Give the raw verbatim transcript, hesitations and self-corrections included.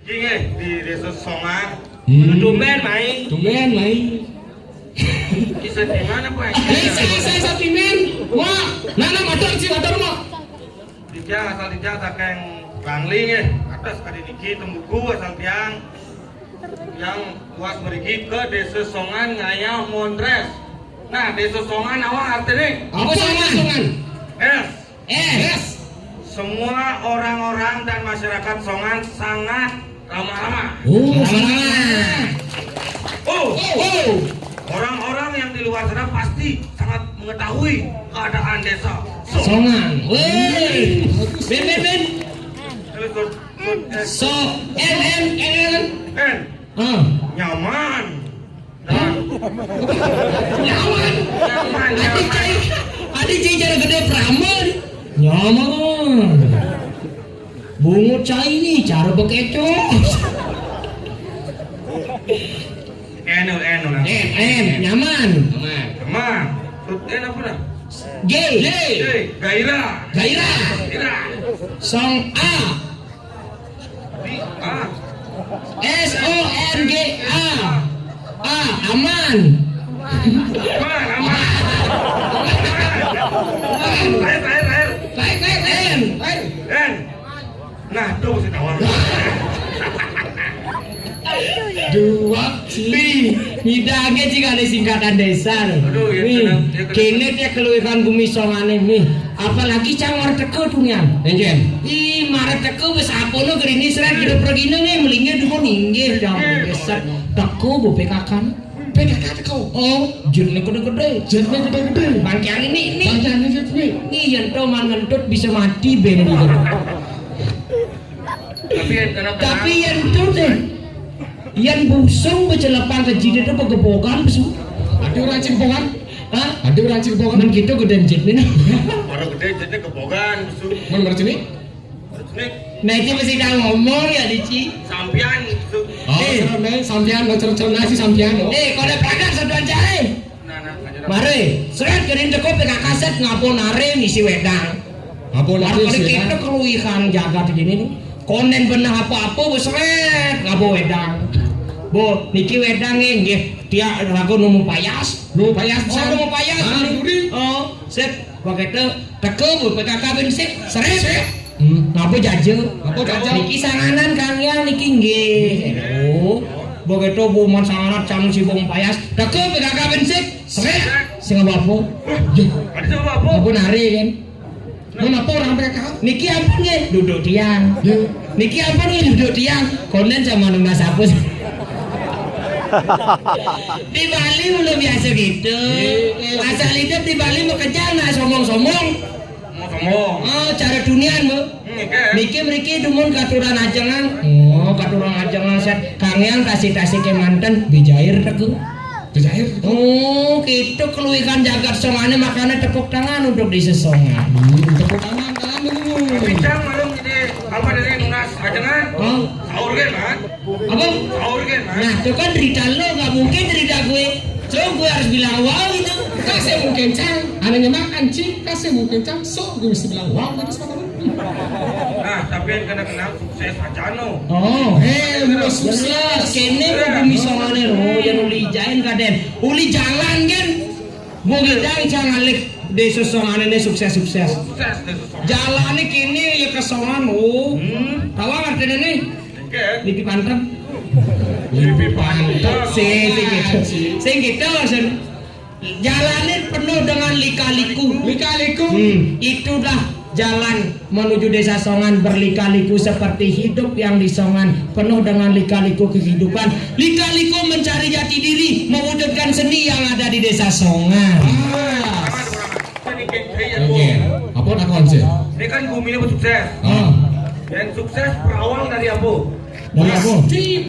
Inggih, di Desa Songan. Hmm. Tumben, Mai. Tumben, Mai. Kisah di mana, Pak? Eh, saya, saya sentimen. Wah, nana motor si motor mah. Titiang asal titiang saking Bangli nggih. Atas kadi niki tembuku asal tiang yang luas mriki ke Desa Songan Ngayah Mondres. Nah, Desa Songan awak artinya? Apa Songan? Songan? Es. Es. Semua orang-orang dan masyarakat Songan sangat ramah-ramah. Oh, ramah-ramah. Oh, oh. Orang-orang yang di luar sana pasti sangat mengetahui keadaan desa Songan. Songan. Weh. Ben, ben, ben. Terus, terus, terus, eh. So, en, en, en, en. En. Ah. Nyaman. Nah. Nyaman. Nyaman, nyaman. Adi cai, adi cai cara gedé peramal. Nyaman. Bungut cai ni cara bekecoh. En, en, en. En, en, nyaman. Nyaman. Nyaman. Terus en apa dah? G. G. G. Gairah. Gairah. Gairah. Song A. Di A. S O N G A. A, aman. Aman, aman. Aman. Air, air, air. Air, air, air. Air. Nah, tuh si tawar. Dua, nih, nyidangnya jika ada singkatan desa loh. Aduh, ya, nih, kenal, ya, kenal. Kene dia keluikan gumi Songane nih. Apalagi cang marep teka tuh nian. Enjen. Ih, marep teka wis apono gerinis rat, gede pergine nih, melingnya dulu ninggih, jam besar. Teka bu P K K nih. P K K teko. Oh, jenenge gede-gede. Jenenge gede-gede. Bangkian ini, ini. Bangkian ini, ini. Ini yang tau man ngentut bisa mati ben gitu. Tapi yang kena, tapi yang itu deh. Yang busung becelepan ke jidit itu pegebogan, busung. Ada orang cingpongan? Hah? Ada orang cingpongan? Men gitu gede jit ini. Orang gede jitnya gebogan, busung. Men mercini? Mercini. Nah, itu mesti dah ngomong ya, Dici. Sampian, busung. Oh, eh. Serem, eh. Sampian, no, cercel nasi sampian, oh. Eh, kau ada peragat satuan cai. Nah, nah, aja dah. Mare, seret jadi teko P K K set ngapo nare misi wedang. Apa lagi sih, kita keluihan jagat gini nih. Konen benah apa-apa wis seret ngabo wedang. Bu, niki wedang nggih, nggih. Tiak rago nemu payas. Nemu payas, oh, nemu payas. Ah, duri. Oh, set, begitu teke bu P K K ben sik, seret. Seret. Hmm, ngabo jaja? Ngabo jaja? Niki sanganan Kang Yang niki nggih. Oh, begitu bu man sanganan cang si bong payas. Teke P K K ben sik, seret. Sing ngabo apa? Wah, ya. Ada sing ngabo apa? Ngabo nari kan. Kenapa orang P K K? Niki ampun nggih, duduk tiang. Ya. Niki ampun nggih, duduk tiang. Konen sama nunas apa sih? Di Bali belum biasa gitu. Iya, iya. Asal hidup di Bali mau kejang, nah, sombong-sombong. Mau sombong. Oh, cara dunian, Bu. Hmm, oke. Niki mriki dumun katuran ajengan. Oh, katuran ajengan set. Kang Yang tasik-tasik kemanten, bijair teke. Bijair. Oh, gitu keluikan jagat Songane, makanya tepuk tangan untuk Desa Songan. Hmm, tepuk tangan, tangan dulu. Tapi cang malam jadi apa dari nunas ajengan? Oh. Sahur kan, Man? Apa? Sahur kan, Man? Nah, itu kan cerita lo, nggak mungkin cerita gue. So, gue harus bilang wow gitu. Kasih mungkin cang, anaknya makan cing, kasih mungkin cang, so gue mesti bilang wow gitu sama kamu. Nah, tapi yang kena kenal sukses aja no. Oh. Eh, udah sukses. Kene mau bumi Songane lo, yang uli jain kaden. Uli jalan kan? Mau ngidang jangan lek Desa Songane ini sukses-sukses. Sukses Desa Songan. Jalannya kene ya ke Songan, oh. Hmm. Tahu artinya nih? Oke. Niki panten. Niki panten. Sing, sing gitu. Sing gitu, sen. Jalannya penuh dengan lika-liku. Lika-liku. Hmm. Itulah jalan menuju Desa Songan berlika-liku seperti hidup yang di Songan, penuh dengan lika-liku kehidupan. Lika-liku mencari jati diri, mewujudkan seni yang ada di Desa Songan. Ah. Oke. Apa nak konsep? Ini kan bumi ini sukses. Ah. Yang sukses berawal dari apa? Dari apa? Pasti